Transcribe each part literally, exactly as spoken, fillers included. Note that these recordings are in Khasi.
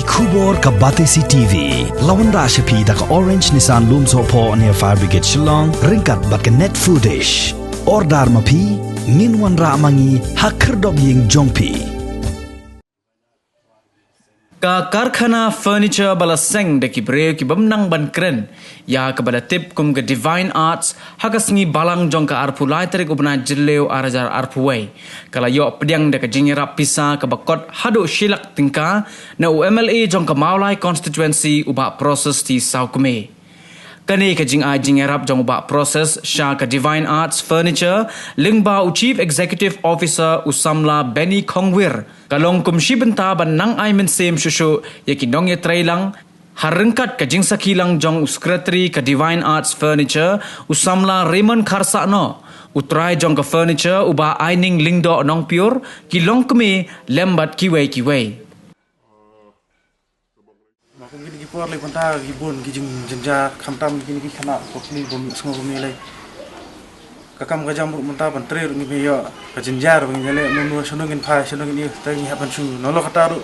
Khubor ka Batesi T V la wanrah sha phi da ka Orange Nissan Lumsohphoh near Fire Brigade Shillong, ryngkat bad ka Net Foodish. Order ma phi, ngin wanrah ma ngi ha khyrdop ïing jong phi. Ka karkhana furniture ba la seng da ki briew ki bym nang ban kren, ïa kaba la tip kum ka Divine Arts, ha ka sngi Balang jong ka arphew lai tarik u bnai Jylliew ar hajar arphew wei, ka la ïoh pdiang da ka jingïarap pisa kaba kot haduh shi lak tyngka na u M L A jong ka Mawlai constituency, u Bah Process T Sawkmie. Kane ka jingai jingïarap jong u Bah Process sha ka Divine Arts Furniture, lyngba u Chief Executive Officer u samla Benny Khongwir, ka long kum shi bynta ban nang ai mynsiem shuh shuh ïa ki nongïatreilang, ha ryngkat ka jingsakhi lang jong u Secretary ka Divine Arts Furniture, u samla Raymond Kharsahnoh, u trai jong ka furniture u Bah Aining Lyngdoh Nongpyiur, ki longkmie lem bad kiwei kiwei. Ba kum kine ki por lei mynta ki bun ki jingjynjar, khamtam kine ki khynnah pukni bym ïoh sngew bym ïoh lei. Ka kam ka jam ruh mynta ban trei ruh ngim ïoh, ka jynjar ba ngin ïaleh, mano mano shano ngin phai, shano ngin ïoh, te ngi hap ban shu, nalor kata ruh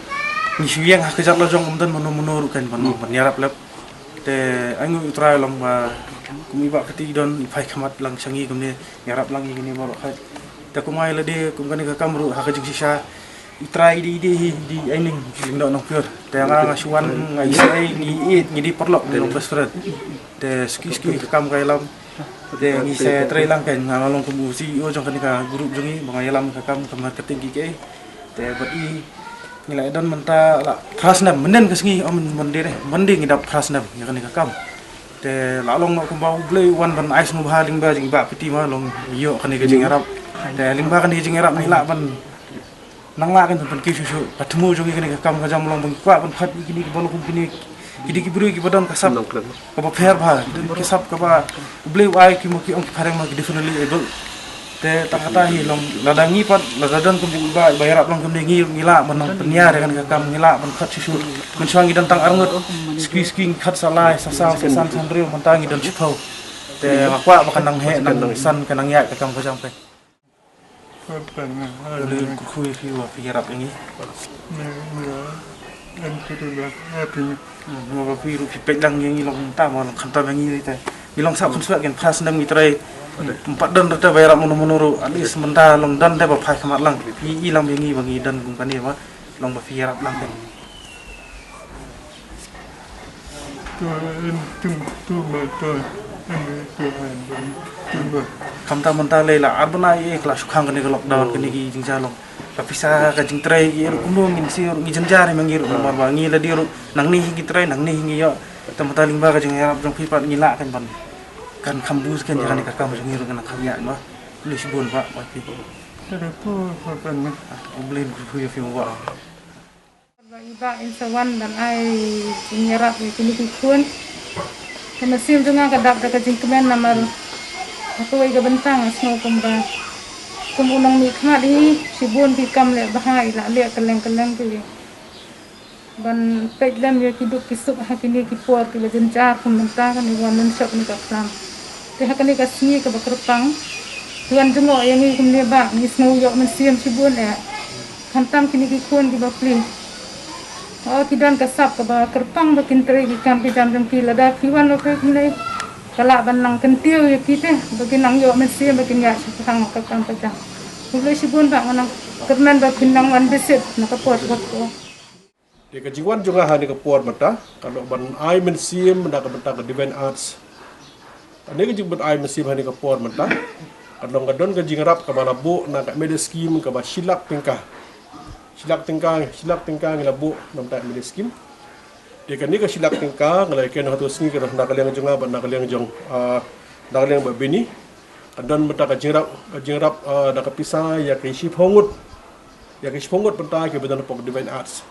ngi shu ïeng ha ka jaka la jong, ym don mano mano ruh kan ban, ban ïarap lep. Te ai nguh U Trai long ba kum i Bah Kti don i phai khmat lang sha ngi kumne, ïarap lang ïa kine baroh. Te kum ai lade kum kane ka kam ruh ha ka jingshisha i trai i dei, i dei hi, i dei Aining Lyngdoh Nongpyiur. Te nga, nga shu wan, nga i sei, ngi ïeit, ngi dei paralok, ngi long best friend. Te suki suki ka kam ka ïalam. Te ngi sa trei lang kan, nga long kum u C E O jong kane ka group jong ngi, ba nga ïalam ka kam ka marketing ki kei. Te bad i ngi la don mynta la phra snem, mynnin ka sngi, oh, Monday re, Monday ngi dap phra snem ïa kane ka kam. Te la long noh kumba U Blei u wan ban ai sngewbha lyngba jong i Bah Kti ma long ïoh kane ka jingïarap. Te lyngba kane ka jingïarap ngi lah ban nang lah kan ban pynkiew shuh shuh. Ka thmu jong ngi kane ka kam ka jam long ba ngi kwah ban khot ïa kine kiba long kum kine, ki dei ki briew kiba don ka sap kaba pher bha, ki don ka sap kaba U Blei u ai, ki ma ki ong ki phareng ma ki differently able. Te tang kata hi long, lada ngi pat, lada don kum ba, ba ïarap lang kumne, ngi, ngi lah ban nang pynïar ïa kane ka kam, ngi lah ban khot shuh shuh. Mynshuwa ngi don tang arngut, suki suki ngi khot sa lai, sa saw, sa san, sa hynriew, mynta ngi don shiphew. Te nga kwah ba kan nang heh, nang san, kan nang ïaid ka kam ka jam phi. Khublei kyrkhu ïa phi ba phi ïarap ïa ngi. Nga ba phi ruh phi peit lang ïa ngi long, mynta ma long khamtam ïa ngi te. Ngi long sah khunswet kan, phra snem ngi trei. Ym pat don te ba ïarap mano mano ruh, at least mynta long don te ba phai khmat lang. Phi i lang ïa ngi ba ngi don kum kane ba long ba phi ïarap lang te. Khamtam mynta lei la ar bnai ïa ka la shu khang kane ka lockdown, kane ki jingjia long. Ka pisa, ka jingtrei, ki ruh kumno ngin siew ruh ngi jynjar ïa ma ngi ruh namar ba ngi lade ruh nangne hi ngi trei, nangne hi ngi ïoh. Te mynta lyngba ka jingïarap jong phi pat ngi lah kan ban, kan kham boost kan ïa kane ka kam jong ngi ruh kan kham ïaid ma. Khublei shibun Bah, Bah phi. Khublei kyrkhu ïa phi Bah. Ba i Bah in sa wan ban ai jingïarap ïa kine ki khun. Ka mynsiem jong nga ka dap da ka jingkmen namar ha kawei ka bynta nga sngew kumba kum u nongmihkhmat hi, shibun ki kam leh bha i la leh kylleng kylleng ki. Ban peit lem ïa ki duk ki suk ha kine ki por ki la jynjar kum mynta kane wan lynshop kane ka phlang. Te ha kane ka sngi kaba kyrpang, ki wan jngoh ïa ngi kumne Bah, ngi sngew ïoh mynsiem shibun eh. Khamtam kine ki khun kiba plie. O, ki don ka sap kaba kyrpang ba kin trei ki kam ki jam jong ki, lada phi wan noh phi kumne, ka lah ban nang kyntiew ïa ki te ba kin nang ïoh mynsiem ba kin ïaid shaphang ka kam ka jam. Khublei shibun Bah, nga nang kyrmen ba phin nang wan visit na ka por ba ko. Te ka jingwan jong nga ha kane ka por mynta ka long ban ai mynsiem na ka bynta ka Divine Arts. Kane ka jingban ai mynsiem ha kane ka por mynta ka long, ka don ka jingïarap kaba la buh na ka M L A scheme kaba shi lak tyngka. Shi lak tyngka, shi lak tyngka ngi la buh na ka bynta M L A scheme. Te kane ka shi lak tyngka nga la ïakren ha tu sngi ka na ka liang jong nga bad na ka liang jong, ah, na ka liang Bah Benny. Ka don mynta ka jingïarap, ka jingïarap, ah, da ka pisa ïa ki shiphew ngut, ïa ki shiphew ngut bynta kiba don hapoh Divine Arts.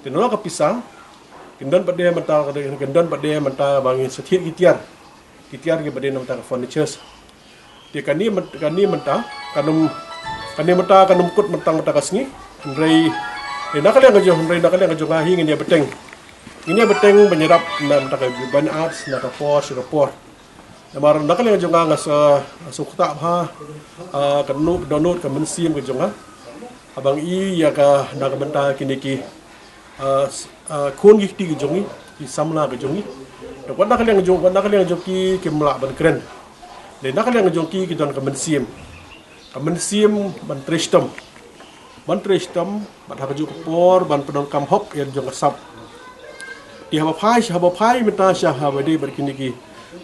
Te nalor ka pisa, kin don pat de mynta, kin don pat de mynta ba ngin sa thied ki tiar. Ki tiar kiba de na bynta ka furnitures. Te kane myn-, kane mynta, kan ym, kane mynta kan ym kut mynta, mynta ka sngi. Hynrei, eh, na ka liang ka jong, hynrei na ka liang ka jong nga hi ngin ïa bteng. Ngin ïa bteng ban ïarap na bynta ka Divine Arts na ka por sha ka por. Namar na ka liang jong nga nga sa, nga sngewthuh bha, ah, ka dohnud, dohnud ka mynsiem ka jong nga. Haba nga i ïa ka na ka bynta kine ki, Ah, s- ah, khun ki kti ki jong ngi, ki samla ki jong ngi. Te wat na ka liang jong, wat na ka liang jong ki kim lah ban kren. Te na ka liang jong ki ki don ka mynsiem. Ka mynsiem ban trei shitom. Ban trei shitom, bad ha kajuh ka por, ban pyndonkam hok ïa jong ka sap. Te haba phai, haba phai mynta sha haba dei bad kine ki,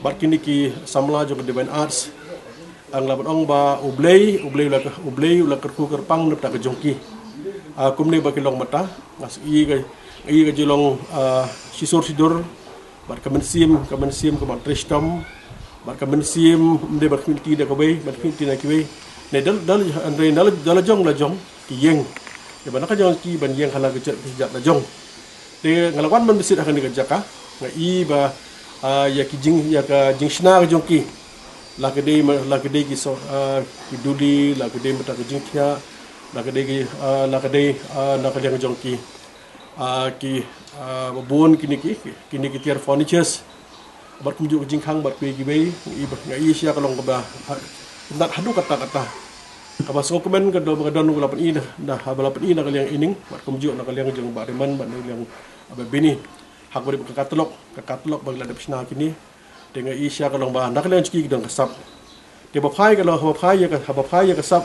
bad kine ki samla jong ka Divine Arts. Nga lah ban ong ba U Blei, U Blei u la, U Blei u la kyrkhu kyrpang na ka bynta ka jong ki. Ah, kumne ba ki long mynta, nga sngew i ka, i ka jinglong, ah, shisur shidur, bad ka mynsiem, ka mynsiem ka ban trei shitom, bad ka mynsiem, ym dei ban khmih lynti da kawei, ban khmih lynti da kiwei. Ne da, da, da, da la jong la jong, ki ïeng. Ïa ba na ka jong ki ban ïeng ha la ka jait, ka jait la jong. Te nga la wan ban bishit ha kane ka jaka, nga i ba, ah, ïa ki jing, ïa ka jingshna ka jong ki. La ka dei ma, la ka dei ki so, ah, ki duli, la ka dei mynta ka jingthiah, la ka dei ki, ah, la ka dei, ah, na ka liang jong ki. Ah, ki, ah, ba bun kine ki, kine ki tiar furnitures. Bad kumjuh ka jingkhang bad kiwei kiwei, nga i ba, nga i sha ka long kaba, ha, nat haduh katta katta. Kaba sngewkmen ka don, ka don ba la pyni na, na, ba la pyni na ka liang Ining, bad kumjuh na ka liang jong Bah Raymond, bad na ka liang Bah Bini. Ha kaba dei ka catalog, ka catalog ba ki la dep shna kine. Te nga i sha ka long ba na ka liang jong ki ki don ka sap. Te ba phai ka long, haba phai ïa ka, haba phai ïa ka sap.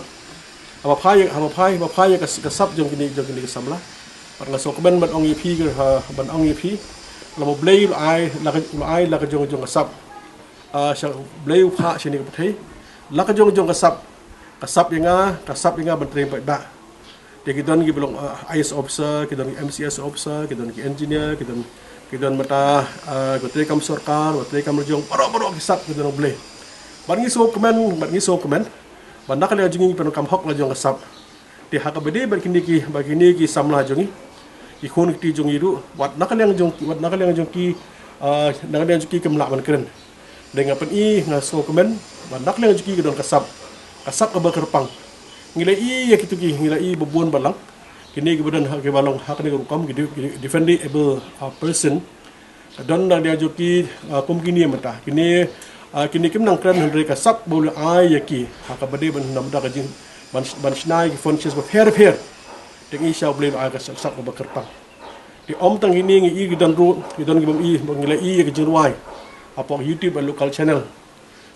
Haba phai, haba phai, haba phai ïa ka, ka sap jong kine, jong kine ki samla. Bad nga sngewkmen ban ong ïa phi ka, ha, ban ong ïa phi. Lada U Blei u la ai, la ka, u la ai, la ka jong jong ka sap. Ah, sha U Blei u phah shane ka pyrthei. La ka jong jong ka sap. Ka sap ïa nga, ka sap ïa nga ban trei paidbah. Te ki don kiba long, ah, I A S officer, ki don ki M C S officer, ki don ki engineer, ki don, ki don mynta, ah, kiba trei kam sorkar, kiba trei kam lajong, baroh baroh ki sap ki don U Blei. Bad ngi sngewkmen, bad ngi sngewkmen. Bad na ka liang jong ngi pyndonkam hok la jong ka sap. Te ha kaba dei bad kine ki, bad kine ki samla jong ngi. Ki khun ki kti jong ngi ruh, wat na ka liang jong ki, wat na ka liang jong ki, ah, na ka liang jong ki kim lah ban kren. Dei nga pyni, nga sngewkmen ba na ka liang jong ki ka don ka sap. Ka sap kaba kyrpang. Ngi la i ïa kito ki, ngi la i ba bun balang. Kine kiba don ha, kiba long ha kane ka rukom ki di-, ki di-, differently able, uh, person. Ka don na ka liang jong ki, uh, kum kine mynta. Kine, uh, kine kim nang kren hynrei ka sap ba u la ai ïa ki. Ha kaba dei ban namar ka jing, ban, ban shna ïa ki furnitures bapher bapher. Te ngi sha U Blei u la ai ka sap, sap kaba kyrpang. Te ym tang kine, ngi i ki don ruh, ki don kiba i, ngi la i ïa ka jingrwai. Hapoh YouTube bad local channel.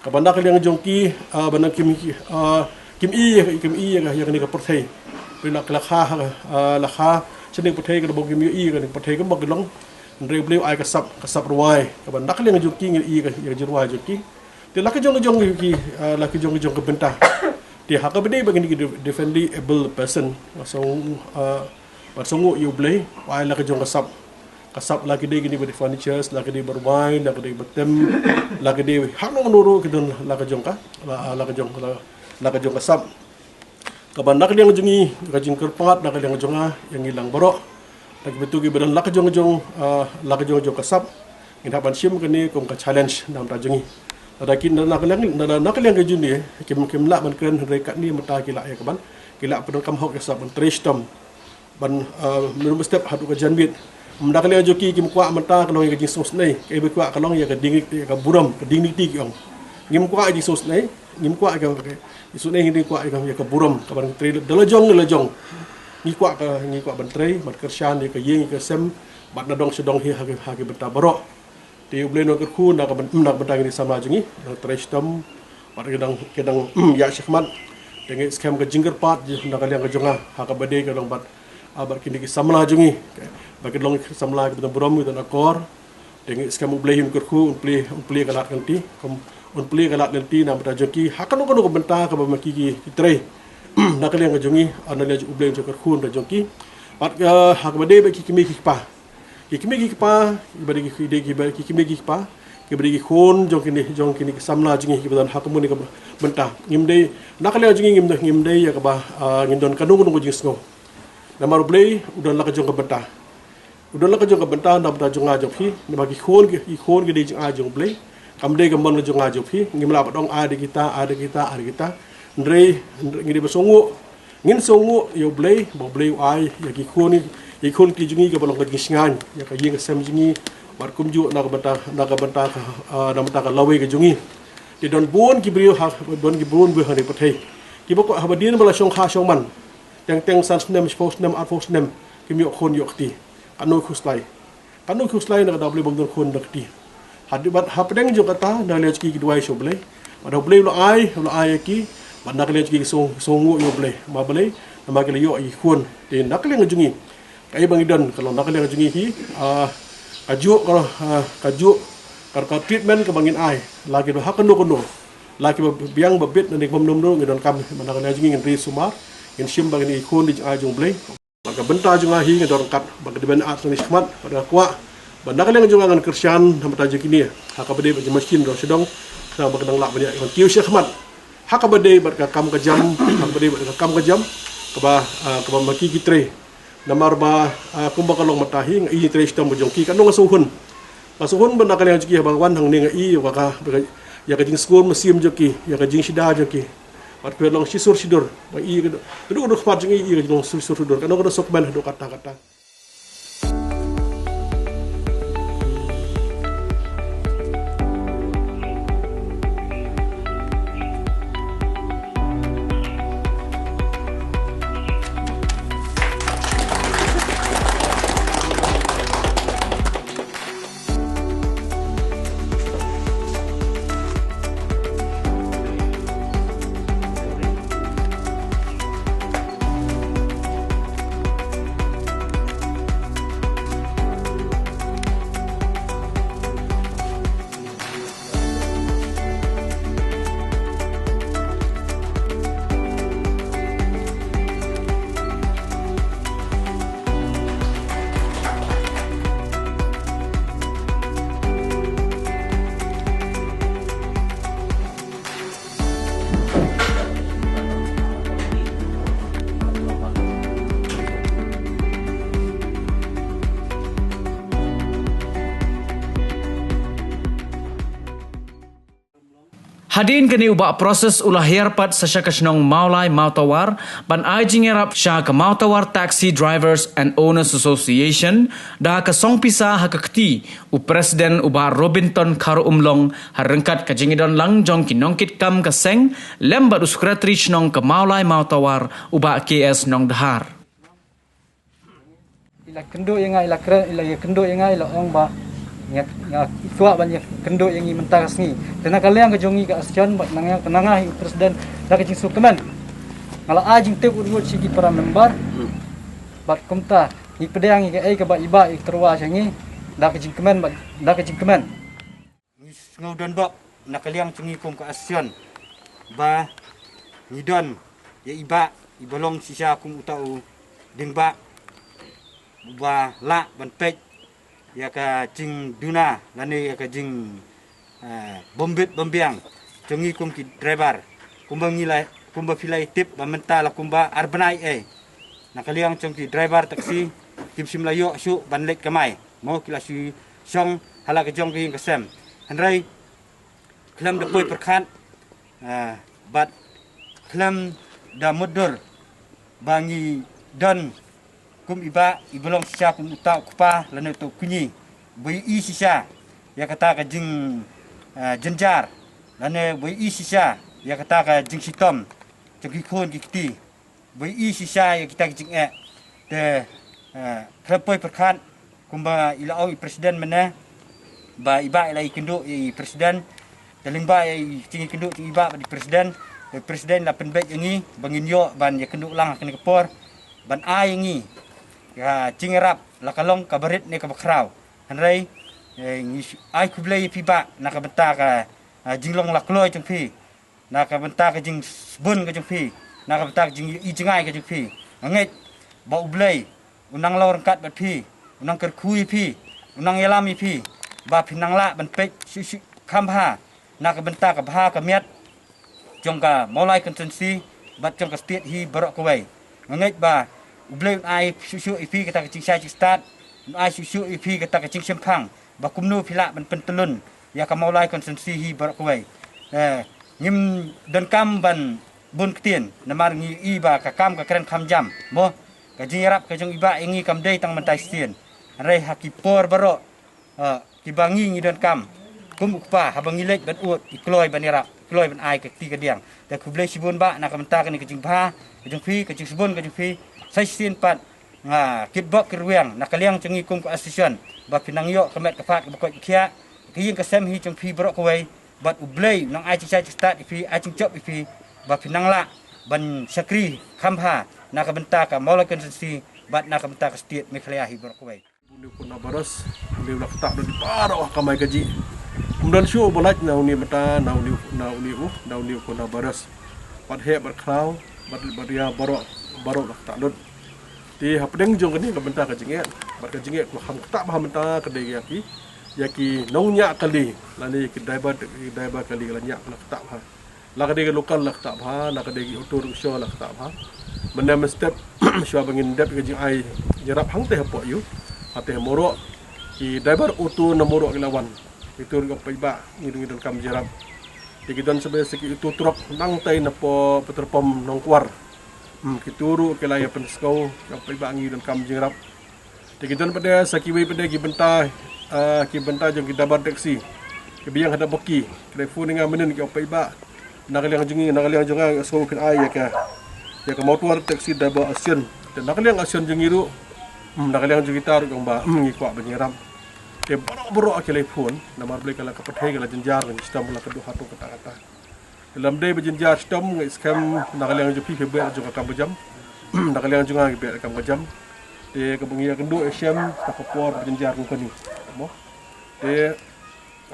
Kaba na ka liang jong ki, ah, ba na kim, ah, kim i, kim i ïa ka, ïa kane ka pyrthei. Phi na ka la kha, ah, la kha, shane ka pyrthei kaba kim i ïa kane ka pyrthei kaba ki long. Hynrei U Blei u ai ka sap, ka sap rwai. Kaba na ka liang jong ki ngi i ïa ka, ïa ka jingrwai jong ki. Te la ka jong ka jong ki, ah, la ka jong ka jong ka bynta. Te ha kaba dei bad kine ki di-, differently able person. Nga sngew, ah, bad sngewnguh ïa U Blei, u ai la ka jong ka sap. Ka sap la ki dei kine ba dei furnitures, la ki dei ba rwai, la ki dei ba tem, la ki dei hangno hangno ruh ki don la ka jong ka, la, la ka jong, la, la ka jong ka sap. Kaba na ka liang jong ngi, ka jingkyrpad, na ka liang jong nga, ïa ngi lang baroh. Lada kiba tu kiba don la ka jong jong, ah, la ka jong jong ka sap. Ngin hap ban shim kane kum ka challenge na ka bynta jong ngi. Lada ki na, na ka liang, na, na, na ka liang ka jong ngi, kim, kim lah ban kren hynrei katne mynta ki lah ïa ka ban, ki lah pyndonkam hok ïa ka sap ban trei shitom. Ban, ah, mynstep haduh ka janmiet. Ym da ka liang jong ki kim kwah mynta ka long ïa ka jingsngew snei. Kaei ba kwah ka long ïa ka ding, ïa ka burom, ka dignity ki ong. Ngim kwah ïa ka jingsngew snei, ngim kwah ïa ka, ka jingsngew snei, ngi kwah ïa ka, ïa ka burom, ka ban trei da la jong, da la jong. Ngi kwah ka, ngi kwah ban trei, ban kyrshan ïa ka ïing, ïa ka sem, bad na dong sha dong hi ha ki, ha ki bynta baroh. Te U Blei un kyrkhu na ka byn-, na ka bynta kine ki samla jong ngi, dang trei shitom, bad ki dang, ki dang ïaid shakhmat. Te ngi skhem ka jingkyrpad jong, na ka liang ka jong nga, ha kaba dei ka long bad, ah, bad kine ki samla jong ngi. Bad ki long ki samla kiba don burom, kiba don akor. Te ngi skhem U Blei un kyrkhu, un plie, un plie ka lad ka lynti, kum, un plie ka lad lynti na ka bynta jong ki, ha kano kano ka bynta kaba ma ki ki, ki trei. Na ka liang ka jong ngi, ah, na liang U Blei un kyrkhu na ka bynta jong ki. Bad, ah, ha kaba dei bad ki kmie ki kpa. Ki kmie ki kpa, kiba dei ki, dei kiba, ki kmie ki kpa, kiba dei ki khun jong kine, jong kine ki samla jong ngi kiba don ha kane ka bynta. Ngim dei, na ka liang jong ngi ngim, ngim dei ïa kaba, ah, ngin don kano kano ka jingsngew. Namar U Blei u don la ka jong ka bynta. U don la ka jong ka bynta, na ka bynta jong nga jong phi, namar ki khun ki, ki khun ki dei jingai jong U Blei. Kam dei ka mon ka jong nga jong phi, ngim lah ban ong ai da kita, ai da kita, ai da kita. Hynrei, hynrei ngi dei ban sngewnguh. Ngin sngewnguh ïa U Blei, ba U Blei u ai ïa ki khun, ïa ki khun ki jong ngi kaba long ka jingshngaiñ ïa ka ïing ka sem jong ngi, bad kumjuh na ka bynta, na ka bynta ka, ah, na ka bynta ka lawei ka jong ngi. Te don bun ki briew ha, don ki bun briew ha kane ka pyrthei kiba kwah haba dien ba la shongkha shongman, teng teng san snem, shiphew snem, arphew snem, kim ïoh khun ïoh kti. Katno khuslai. Katno khuslai na ka daw Blei bym don khun da kti. Hadien bad hapdeng jong kata na ka liang jong ki ki duwai sha U Blei. Bad U Blei u la ai, u la ai ïa ki. Bad na ka liang jong ki ki song, song nguh ïa U Blei. Ba balei, namar ki la ïoh ïa ki khun. Te na ka liang jong ngi. Kaei ba ngi don, ka long na ka liang jong ngi hi. Ah, ka juk, ka, ah, ka juk, ka, ka treatment kaba ngin ai. La ki ba ha kano kano. La ki ba biang ba bit na ne bym don, ngi donkam. Bad na ka liang jong ngi ngin ri sumar. Ngin shim ba ngin ïa ki khun da jingai jong U Blei. Bad ka bynta jong nga hi nga don ryngkat bad ka dei ban ïa artylli shakhmat bad nga kwah ba na ka liang jong nga ngan kyrshan na ka bynta jong kine ha kaba dei bad jingmashien ruh sha dong khnang ba ka dang lah ban ïa kiew shakhmat ha kaba dei bad ka kam ka jam, ha kaba dei bad ka kam ka jam kaba, ah, kaba ma ki ki trei. Namar ba, ah, kumba ka long mynta hi nga i trei shitom ba jong ki katno nga sngewhun. Nga sngewhun ba na ka liang jong ki haba nga wan hangne nga i ïa ka, ïa ka jingsngewsih mynsiem jong ki, ïa ka jingshida jong ki. Bad ka long shisur shidur ba i ka duk duk khmat jong i, i ka long shisur shidur. Kano kano suk men haduh katta katta. Hadien kane u Bah Proses u la hiar pat sa sha ka shnong Mawlai Mawtawar ban ai jingïarap sha ka Mawtawar Taxi Drivers and Owners Association da ka song pisa ha ka kti u President u Bah Robinton Khar Umlong ha ryngkat ka jingïadon lang jong ki nongkitkam ka seng lem bad u Secretary shnong ka Mawlai Mawtawar u Bah K S Nongdhar. I la kynduh ïa nga, i la kren, i la ïa kynduh ïa nga, i la ong ba nga, nga kwah ban ïa kynduh ïa ngi mynta ka sngi. Te na ka liang ka jong ngi ka association bad na nga, na nga hi u president da ka jingsngewkmen. Nga la ai jingtip ut ut sha ki para member. Bad kumta ngi pdiang ïa kaei kaba i bah i tyrwa sha ngi da ka jingkmen bad da ka jingkmen. Ngi sngew donbok na ka liang jong ngi kum ka association ba ngi don ïa i bah i ba long shisha kum uta u dieng bah uba lah ban peit ïa ka jingduna lane ïa ka jing, eh, bym bit bym biang jong ngi kum ki driver. Kumba ngi la, kumba phi la ïa tip ba mynta la kumba ar bnai eh na ka liang jong ki driver taxi kim shym la ïoh shuh ban leit kamai. Mo ki la shu shong ha la ka jong ka ïing ka sem. Hynrei khlem da poi pyrkhat, ah, bad khlem da mutdur ba ngi don kum i bah i ba long shisha kum uta u kpa lane uta u kñi ba i shisha ïa kata ka jing, ah, jynjar lane ba i shisha ïa kata ka jingshitom jong ki khun ki kti. Ba i shisha ïa kita ki jingeh. Te, eh, khlem poi pyrkhat kumba i la ong i president mynne ba i bah i la ïakynduh ïa i president. Te lyngba ïa i jingïakynduh jong i bah bad i president, te president la pynbeit ïa ngi ba ngin ïoh ban ïakynduh lang ha kane ka por ban ai ïa ngi ka jingïarap la ka long kaba rit ne kaba khraw. Hynrei, eh, ngi ai khublei ïa phi bah na ka bynta ka, eh, jinglong la kloi jong phi. Na ka bynta ka jingsbun ka jong phi, na ka bynta ka jing i jngai ka jong phi. Nga ngeit ba U Blei u nang long ryngkat bad phi, u nang kyrkhu ïa phi, u nang ïalam ïa phi ba phin nang lah ban peit shuh shuh kham bha na ka bynta ka bha ka miat jong ka Mawlai constituency bad jong ka state hi baroh kawei. Nga ngeit ba U Blei un ai shuh shuh ïa phi kata ka jingshai jingstad, un ai shuh shuh ïa phi kata ka jingshemphang ba kumno phi lah ban pyntyllun ïa ka Mawlai constituency hi baroh kawei. Eh, ngim donkam ban bun ktien namar ngi i ba ka kam ka kren kham jam. Mo, ka jingïarap ka jong i bah ïa ngi kam dei tang mynta shisien. Hynrei ha ki por baroh, eh, kiba ngi ngi donkam kum u kpa haba ngi leit ban ud i kloi ban ïarap, i kloi ban ai ka kti ka diang. Te khublei shibun bah na ka bynta kane ka jingbha ka jong phi, ka jingsbun ka jong phi. Sa shisien pat Nga kitbok kirwiang na ka liang jong ngi kum ka association ba phi nang ïoh ka met ka phad ka bakot ka khiah, ka ïing ka sem hi jong phi baroh kawei, bad U Blei nang ai jingshai jingstad ïa phi, ai jingjop ïa phi ba phi nang lah ban shakri kham bha na ka bynta ka Mawlai constituency bad na ka bynta ka state Meghalaya hi baroh kawei. Une u coronavirus une u la ktah lut ïa baroh ha kamai kajih. Ym don shuh uba lait na une mynta, na une, na une u, na une u coronavirus. Bad heh bad khraw bad rit bad ria baroh, baroh la ktah lut. Te hapdeng jong kane ka bynta ka jingeh bad ka jingeh kaba kham ktah bha mynta ka dei ïa ki, ïa ki nongñiah kali lane ïa ki driver, ki driver kali la ñiah la ktah bha. La ka dei ka local la ktah bha, la ka dei ki auto rickshaw la ktah bha. Mynne mynstep shuwa ba ngin dep ka jingai jingïarap hangtei hapoh ïew, hangtei ha Mawroh, ki driver auto na Mawroh ki la wan. Kito ruh ki ong paidbah ngi ruh ngi donkam jingïarap. Te ki don sa beit sa ki auto truck nangtei napoh petrol pump Nongkwar. Hmm, kito ruh ki la ïa pynsngew, ki ong paidbah ngi donkam jingïarap. Te ki don pat de sa kiwei pat de ki bynta, ah, ki bynta jong ki driver taxi kiba ïeng haduh Boki, ki la phone ïa nga mynnin ki ong paidbah, na ka liang jong ngi, na ka liang jong nga nga sngew phin ai ïa ka, ïa ka Mawtuar Taxi Driver Association. Te na ka liang association jong ngi ruh, hmm, na ka liang jong kita ruh ki ong ba, hmm, ngi kwah ban ïarap. Te baroh baroh ki la phone, namar balei ka la ka pyrthei ka la jynjar, ka ngi shitom la ka duh hato kata kata. Lymda ba jynjar shitom nga skhem na ka liang jong phi phi beh jong ka kam ka jam. Na ka liang jong nga ngi beh kam ka jam. Te kaba ngi ïakynduh ïashem ha ka por ba jynjar kum kane. Mo. Te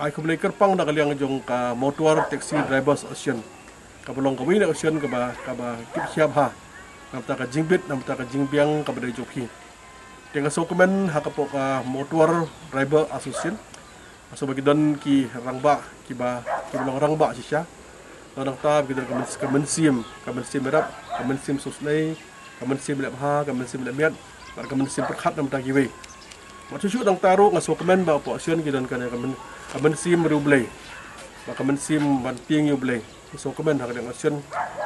ai khublei kyrpang na ka liang jong ka Mawtuar Taxi Drivers Association. Kaba long kawei na ka association kaba, kaba kit khia bha. Namar ka jingbit, namar ka jingbiang kaba dei jong phi. Te nga sngewkmen ha ka pok ka Mawtuar Driver Association. Nga sngew ba ki don ki rangbah kiba, kiba long rangbah shisha. Nangta ba ki don ka myn-, ka mynsiem, ka mynsiem ïarap, ka mynsiem sngewsynei, ka mynsiem leh bha, ka mynsiem leh miat, bad ka mynsiem pyrkhat namar kiwei. Bad shuh shuh nangta ruh nga sngewkmen ba ka association ki don kane ka myn-, ka mynsiem riewblei, bad ka mynsiem ban tieng ïa U Blei. Nga sngewkmen ha ka liang association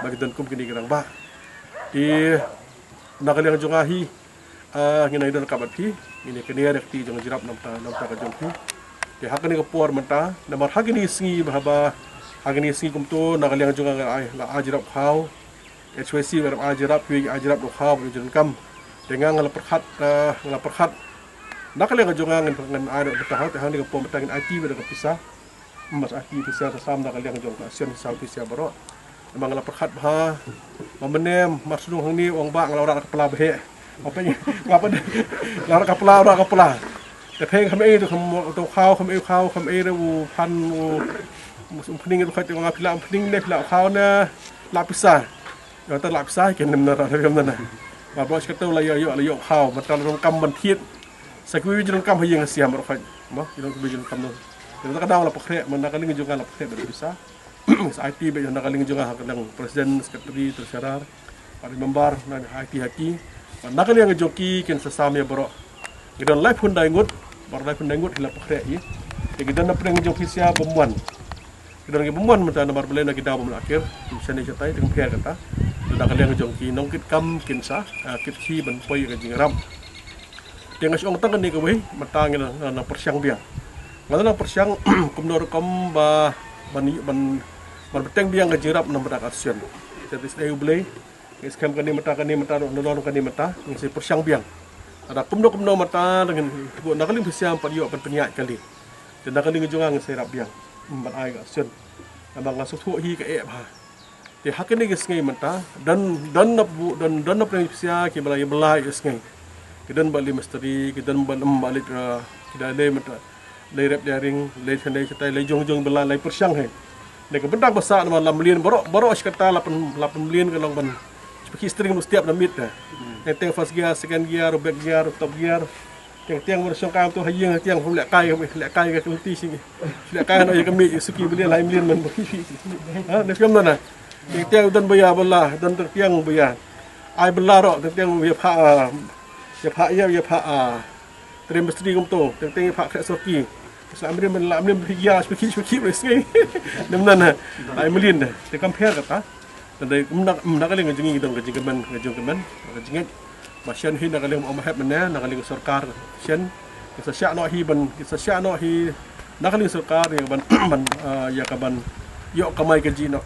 ba ki don kum kine ki rangbah. Te na ka liang jong nga hi, ah, ngin ïa don ka bad phi, ngin ïa kniar ïa ka kti jong ka jingïarap namar, namar ka jong phi. Te ha kane ka por mynta, namar ha kine ki sngi ba haba, ha kine ki sngi kumto, na ka liang jong nga nga ai, nga ai jingïarap khaw. H Y C nga ai jingïarap, phi ai jingïarap ruh khaw, ba jong kam. Te nga nga la pyrkhat, ah, nga la pyrkhat. Na ka liang jong nga ngan, ngan ai ruh bynta ha, te ha kane ka por mynta ngin ai ti ba da ka pisa. Mas aki pisa ka sam na ka liang jong ka association sa pisa baroh. Namar nga la pyrkhat bha. Ba mynne mar shnong hangne ong ba nga la rak ka pla bha. Apa nga pa la rak ka pla, rak ka pla. Te phi kham ei to kham to khaw, kham ei khaw, kham ei re u phan u mus um pning ruh khat nga phi la um pning ne phi la khaw ne la pisa. Ïa ta la pisa ki nem na ra ra na. Ba bos ka to la ïoh ïoh la ïoh khaw, mynta la donkam ban thied. Sa kiwei jong kam ha ïing ha siam ruh khat. Mo, jong kiwei jong kam no. Ïa ta ka daw la pakhreh, man na ka liang jong nga la pakhreh ba pisa. Sa ai ti ba na ka liang jong nga ha ka liang president, secretary, treasurer, bad member na ai ti ha ki. Bad na ka liang jong ki kin sa sam ïa baroh. Ngi don laiphew khyndai ngut, baroh laiphew khyndai ngut hi la pakhreh ïa. Te ngi don na pdeng jong phi sia bym wan. Ki don ki bym wan mynta namar balei na ki daw bym lah kir. Shane shatai te kynpher kata. Na ka liang jong ki nongkitkam kin sa, ah, kit khie ban poi ka jingïarap. Te nga shu ong tang kane kawei, mynta ngi na, na, na pyrshang biang. Nga na pyrshang kumno rukom ba ban, ban, ban bteng biang ka jingïarap namar ka association. Te te sdei U Blei, ngi skhem kane mynta, kane mynta, na don kane mynta, ngi sa pyrshang biang. Lada kumno kumno mynta, ngi na ka liang pyrshang pat ïoh ban pynïaid kali. Te na ka liang jong nga ngi sa ïarap biang. Ban ai ka association. Namar nga sngewthuh hi ka eh bha. Te ha kine ki sngi mynta, don, don na bu, don, don na pdeng pisa ki ba la ïa ba la ïa sngi. Ki don ba leit mistri, ki don ba leit, ba leit, eh, ki da leit mynta, leit rep da ring, leit shane shatai, leit jong jong ba la, leit pyrshang hi. Ne ka bynta ba sah namar la mlien baroh, baroh shi katta la pyn, la pynmlien ka long ban. Ki string mesti ap na miet da. Teng teng first gear, second gear, back gear, top gear. Teng teng ba shong kam tu ha ïing, teng hum leh kai, hum leh kai ka kynti shi. Leh kai no ïa ka miet, ïa suki mlien, lai mlien man. Ha, ne film na. Teng teng don ba ïa ba la, don teng teng ba ïa. Ai ba la ro, teng teng ba ïa pha, ah, ïa pha, ïa, ïa pha, ah, trim mistri kum to, teng teng ïa pha khreh sorki. Sa mlien man la mlien ba ïa, shpiki, shpiki ba sngi. Nem nan ha. Ai mlien da. Te kam pher kata. Te dei, mm, na, mm, na ka liang ka jong ngi don ka jingkmen, ka jingkmen, ka jingngeit. Ba shen hi na ka liang ba ong ba hep mynne, na ka liang sorkar shen. Ki sa shah noh hi ban, ki sa shah noh hi na ka liang sorkar ïa ka ban, ban, ah, ïa ka ban ïoh kamai kajih noh.